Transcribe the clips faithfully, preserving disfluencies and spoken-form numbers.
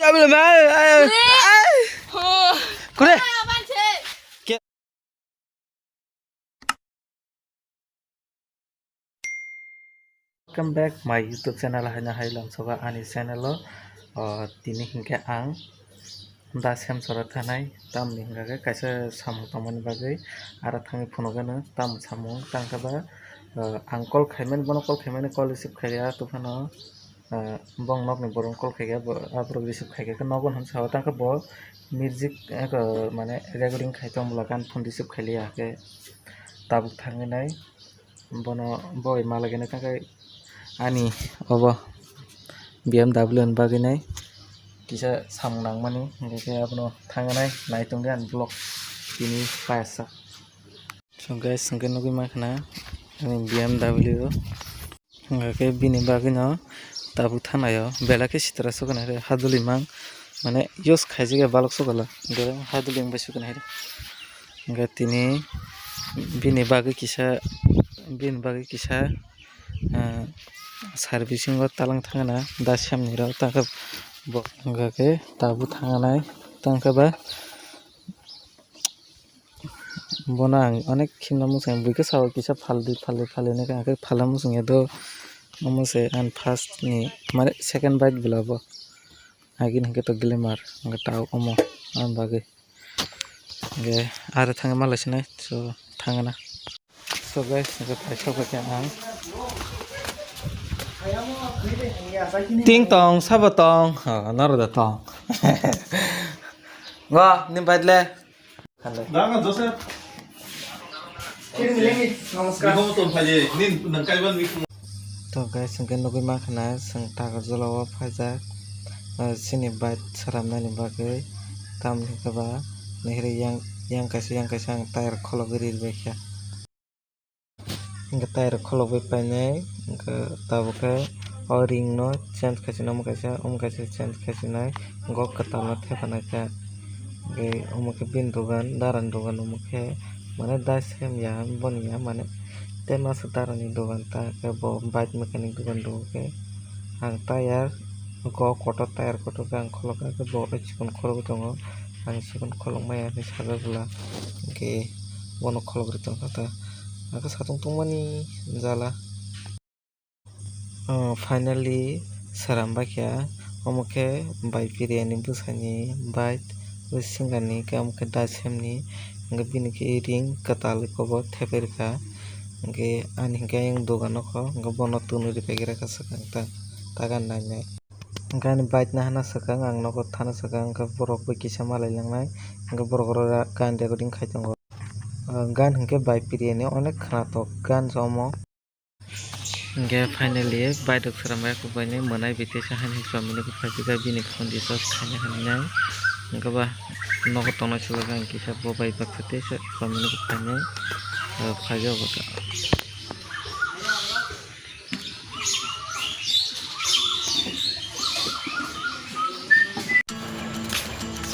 Kure? Welcome back my YouTube channel, haino hai lamsogo ani channel o. O, tini hinkhe ang da sem sora thanai, tamni hinkhe kaisa samung tongmani bagwi aro thangwi phunukgano tam samung tangkha ba, o, ang call khaimani, bono call khaimani, call receive khaiya, tubufano, o, bong nokni borok call khaiya, bo, a borok receive khaikha, nogo hwn sao tangkha bo music, eko, mane recording khai tong bwla gan phone receive khailiya khe tabuk thangwi nai. Bono boi malagene tangkai ani obo B M W ni bagwi nai kisa samung nangmani, hinkhe abono thangnai naitung de ani vlog tini payasa. So guys, hinkhe nugwi mankha na ani B M W o, hinkhe bini bagwino tabuk thanaio belai khe sitra soknai re haduli mang, mane use khaijak ya balok sokala, belai haduli bai soknai re. Hinkhe tini bini bagwi kisa, bini bagwi kisa, ah, servicing o talang thangna da semni rok tangkhe bo hinkhe tabuk thangnai tangkhe ba bono ang onek khimna muchung buikhe sao kisa phaldi phaldi phaldi hinwi khe phalna muchung ya do omo se ani first ni mane second bike bwla bo agini hinkhe to Glamour hinkhe tao omo ani bagwi. Ge, are thangwi ma laisinai, so, thangna. So, guys, ge, paisa paikha ang. Ting tong, sabo tong, oh, naro da tong. Wa, ni bike le. Dana Joseph. Namaskar. Ni homo tong phaje, nin nang kaiban ni. To guys, hwnkhe nugwi mankha na, chwng Takarjala o phaijak, ah, chini bike swnamnani bagwi, tamni hwnkhe ba nihiri yang, yang kaisa, yang kaisa ang tyre khologwi ri baikha. Hwnkhe tyre khologwi painai, hwnkhe tabuk khe o ring no change khaisinai, omo kaisa, omo kaisa change khaisinai, hwnkhe o kwtal no thepa naikha. Hwnkhe omo khe bini dogan, dara ni dogan omo khe. Mane da sem ya boni ya mane tei masa dara ni dogan ta khe bo bike mechanic dogan rw khe ang tyre ko kotor tyre kotor khe ang kholok kha khe bo chikon khologwi tongo ang chikon kholok maya hinwi sajak bwla hinkhe bono khologwi tongkha ta ang khe satung tongmani jala. Oh, finally, swnam baikha, omo khe bai piri ani bwsani bike, bwswk singer ni khe omo khe da sem ni, hwnkhe bini khe ring kwtal kobo thepai rwkha, hwnkhe ani hwnkhe ayang dogan o kho, hwnkhe bono twnwi rwpaikrwkha swkang ta, ta gan nai nai. Hwnkhe ani bike nahana swkang, ang nogo thana swkang, hwnkhe borok bai kisa malai langnai, hwnkhe borok oro gan recording khai tongo. Ah, gan hwnkhe bai piri ani onek khwnathok gan se omo. Hingke finally bike rok swnam bai kok bai nai mwnai bai teisa hani chomino kok phaijak bini phone recharge khaina hinwi nai hingke ba nogo tongnai chwla khe ang kisa bo bai baksa teisa chomino kok phainai phaijak bo.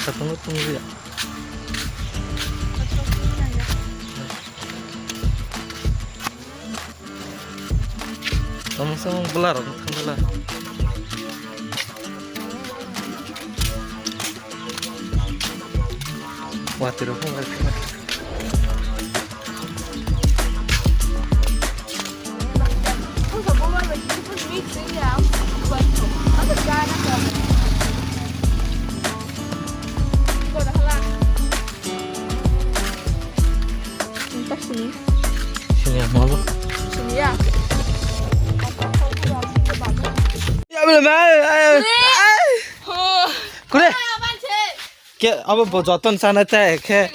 Satung tungya. Tamo samung bwlarok thangla. Watwi rok phunga. Sini ya, mau apa? Sini ya. Ya, belum, ayo, ayo. Kure. Ke, apa bo joton sana teh, ke.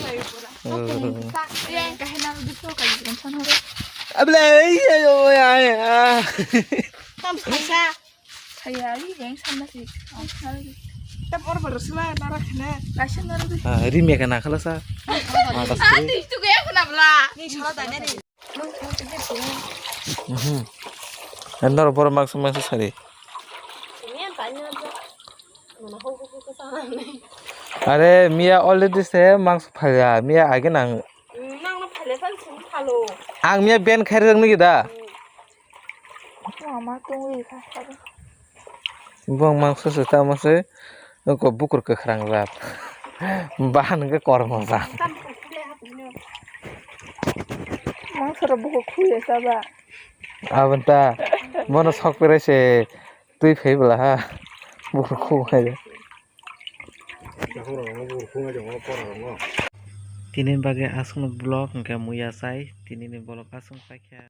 Abla, iya, iya, iya, iya. Tam sa. Saya ini yang sana sih. Tam orang baru sih lah, nara kena. Kasih nara deh. Ah, ri me kana khala sa. Atas kiri. Itu kayak kena bela. Ini salah tanya nih. Mhm. Endor bor mangsa mangsa sari. Ini yang tanya aja. Mana ho ho ho sana nih. Are, Mia already se mangsa phalya. Mia age nang. Nang na phalya pan sung phalo. Ang Mia ben khairang nigi da. Ama tungwi kha. Bong mangsa se tamo se. Oko bukur kwkhwrang jat. Bahan hwnkhe kormo jat. Mangsaro bukur khuya saba. Aboni ta bono sok perai se twi phai bwla ha. Bukur khu hai. Tini bagwi aswkno vlog hwnkhe muya sai. Tini ni vlog aswk paikha.